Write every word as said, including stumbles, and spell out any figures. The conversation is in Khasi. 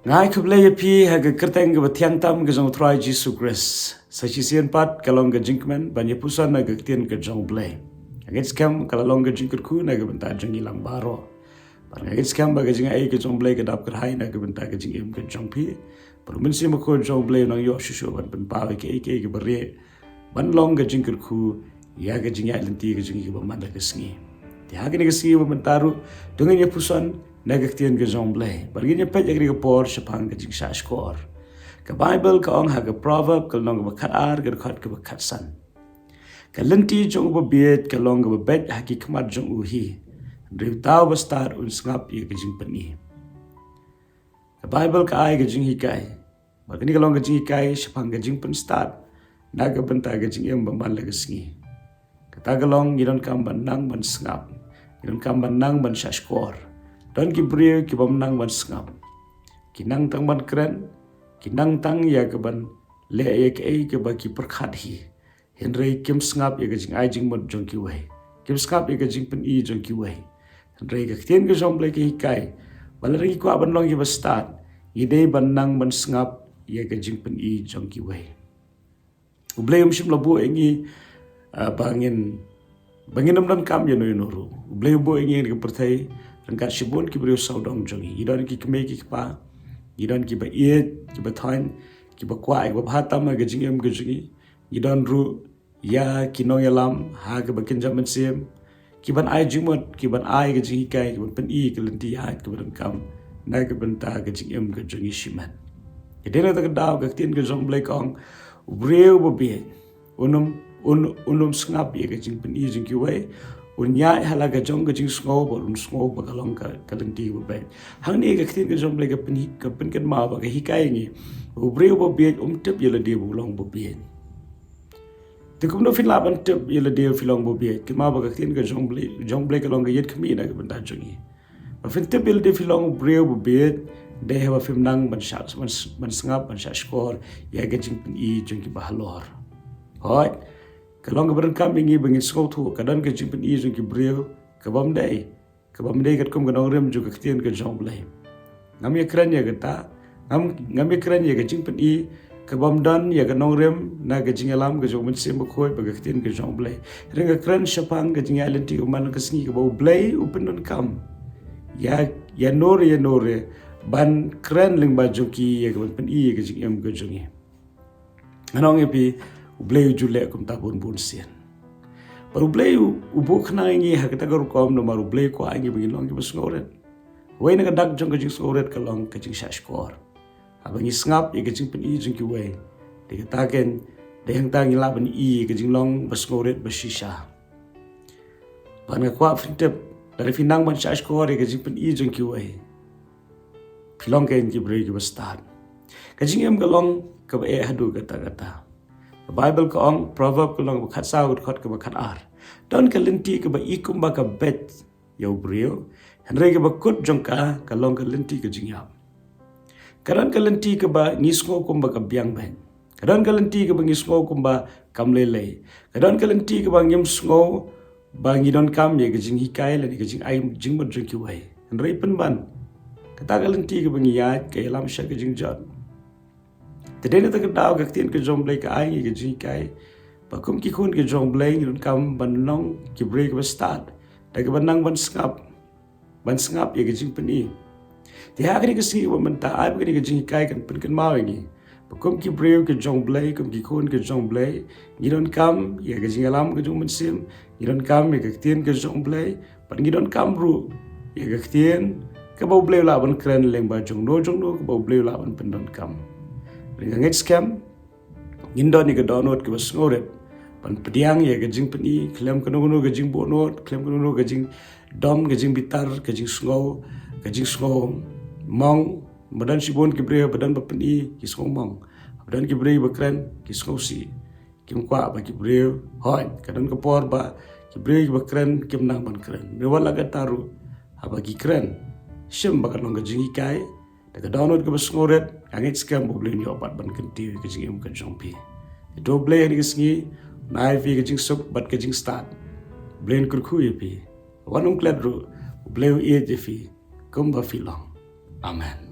Nga ai khublei ïa phi ha ka kyrteng kaba thiang tam ka jong U Trai Jisu Khrist. Sa shisien pat ka long ka jingkmen ban ïa puson na ka ktien ka jong U Blei. Nga ngeit skhem ka la long ka jingkyrkhu na ka bynta jong ngi lang baroh. Bad nga ngeit skhem ba ka jingaiei ka jong U Blei ka dap kyrhai na ka bynta ka jingim ka jong phi. Bad U Mynsiem Bakhuid jong U Blei un nang ïoh shuh shuh ban pynpaw ïa kiei kiei kiba rieh ban long ka jingkyrkhu ïa ka jingïaid lynti ka jong ngi kaba man la ka sngi. Te ha kane ka sngi ba mynta ruh to ngin ïa puson na ka ktien ka jong U Blei. Bad ngin ïa peit ïa kane ka por shaphang ka jingshahshkor. Ka Baibl ka ong ha ka Proverb ka lynnong kaba khatar ka dkhot kaba khatsan: Ka lynti jong u babieit ka long kaba beit ha ki khmat jong u hi, hynrei uta uba stad un sngap ïa ka jingpyni. Ka Baibl ka ai ka jinghikai. Bad kane ka long ka jinghikai shaphang ka jingpynstad na ka bynta ka jingim ba man la ka sngi. Kata ka long ngi donkam ban nang ban sngap. Ngi donkam ban nang ban shahshkor. Don ki briew kibym nang ban sngap. Ki nang tang ban kren. Ki nang tang ïa ka ban leh ïa kaei kaba ki pyrkhat hi. Hynrei kim sngap ïa ka jingai jingmut jong kiwei. Kim sngap ïa ka jingpyni jong kiwei. Hynrei ka ktien ka jong U Blei ka hikai ba lada ngi kwah ban long kiba stad, ngi dei ban nang ban sngap ïa ka jingpyni jong kiwei. U Blei um shym la buh ïa ngi, ah, ba ngin, ba ngin ym donkam ïano ïano ruh. U Blei u buh ïa ngi ha ka pyrthei ryngkat shibun ki briew sawdong jong ngi. Ngi don ki kmie ki kpa, ngi don kiba ïeit, kiba thoiñ, kiba kwah ïa kaba bha tam ha ka jingim ka jong ngi. Ngi don ruh ïa ki nongïalam ha kaba kynja mynsiem, kiban ai jingmut, kiban ai ka jinghikai, kiban pyni ka lynti ïaid kaba donkam na ka bynta ka jingim ka jong ngi shimet. Ka dei na kata ka daw ka ktien ka jong U Blei ka ong, u briew babieit un ym, un, un ym sngap ïa ka jingpyni jong kiwei, un ïaid ha la ka jong ka jingsngew bad un sngew ba ka long ka, ka lynti kaba beit. Hangne ka ktien ka jong U Blei ka pyn, ka pynkynmaw bad ka hikai ïa ngi, u briew babieit um tip ïa lade ba u long babieit. Te kumno phin lah ban tip ïa lade phi long babieit? Kynmaw ba ka ktien ka jong U Blei, jong U Blei ka long ka ïit khmih na ka bynta jong ngi. Ba phin tip ïa lade phi long u briew babieit, dei haba phim nang ban shah, ban, ban sngap, ban shahshkor ïa ka jingpyni jong kiba halor. Hooid, ka long kaba donkam ïa ngi ba ngin sngewthuh, ka don ka jingpyni jong ki briew kabym dei, kabym dei katkum ka nongrim jong ka ktien ka jong U Blei. Ngam ïakren ïa kata, ngam, ngam ïakren ïa ka jingpyni kabym don ïa ka nongrim na ka jingïalam ka jong U Mynsiem Bakhuid bad ka ktien ka jong U Blei. Hynrei nga kren shaphang ka jingïaid lynti kaba man la ka sngi kaba U Blei u pyndonkam ïa, ïano re ïano re ban kren lyngba jong ki ïa kaban pyni ïa ka jingim ka jong ngi. Ngan ong ïa phi, U Blei u ju leh kumta bun bun sien. Bad U Blei u, u buh khnang ïa ngi ha kata ka rukom namar U Blei u kwah ïa ngi ba ngin long kiba sngewrit. Wei na ka dak jong ka jingsngewrit ka long ka jingshahshkor. Haba ngi sngap ïa ka jingpyni jong kiwei, te kata keiñ dei hangta ngi lah ban ïohi ïa ka jinglong ba sngewrit ba shisha. Bad nga kwah phin tip, lada phi nang ban shahshkor ïa ka jingpyni jong kiwei, phi long keiñ ki briew kiba stad. Ka jingim ka long kaba eh haduh katta katta. Ka Baibl ka ong, Proverb ka long kaba khatsaw, ka dkhot kaba khatar: Don ka lynti kaba i kumba ka beit ïa u briew, hynrei kaba kut jong ka ka long ka lynti ka jingïap. Ka don ka lynti kaba ngi sngew kumba ka biang beit. Ka don ka lynti kaba ngi sngew kumba kam lei lei. Ka don ka lynti kaba ngim sngew ba ngi donkam ïa ka jinghikai lane ka jingai jingmut jong kiwei. Hynrei pynban, kata ka lynti kaba ngi ïaid ka ïalam sha ka jingjot. Te dei na kata ka daw ka ktien ka jong U Blei ka ai ngi ka jinghikai ba kum ki khun ka jong U Blei ngi donkam ban long ki briew kiba stad, da kaba nang ban sngap, ban sngap ïa ka jingpyni. Te ha kane ka sngi ba mynta, ai ba kane ka jinghikai kan pynkynmaw ïa ngi ba kum ki briew ka jong U Blei, kum ki khun ka jong U Blei, ngi donkam ïa ka jingïalam ka jong U Mynsiem, ngi donkam ïa ka ktien ka jong U Blei, bad ngi donkam ruh ïa ka ktien kaba U Blei u lah ban kren lyngba jongno jongno kaba U Blei u lah ban pyndonkam. Nga ngeit skhem ngin don ïa ka dohnud kaba sngewrit ban pdiang ïa ka jingpyni khlem kano kano ka jingbuhnud, khlem kano kano ka jingdom, ka jingbitar, ka jingsngew, ka jingsngew mong. Ba don shibun ki briew ba don ba pyni ki sngew mong, ba don ki briew ba kren ki sngew sih. Kim kwah ba ki briew, hooid, ka don ka por ba ki briew kiba kren kim nang ban kren. Hynrei wat la katta ruh, haba ki kren, shim ba ka long ka jinghikai da ka dohnud kaba sngewrit, nga ngeit skhem ba U Blei un ïoh pat ban kyntiew ïa ka jingim ka jong phi. Te to U Blei ha kane ka sngi un ai ïa phi ka jingsuk bad ka jingstad. U Blei un kyrkhu ïa phi. Wat nym klet ruh, U Blei u ïeit ïa phi kumba phi long. Amen.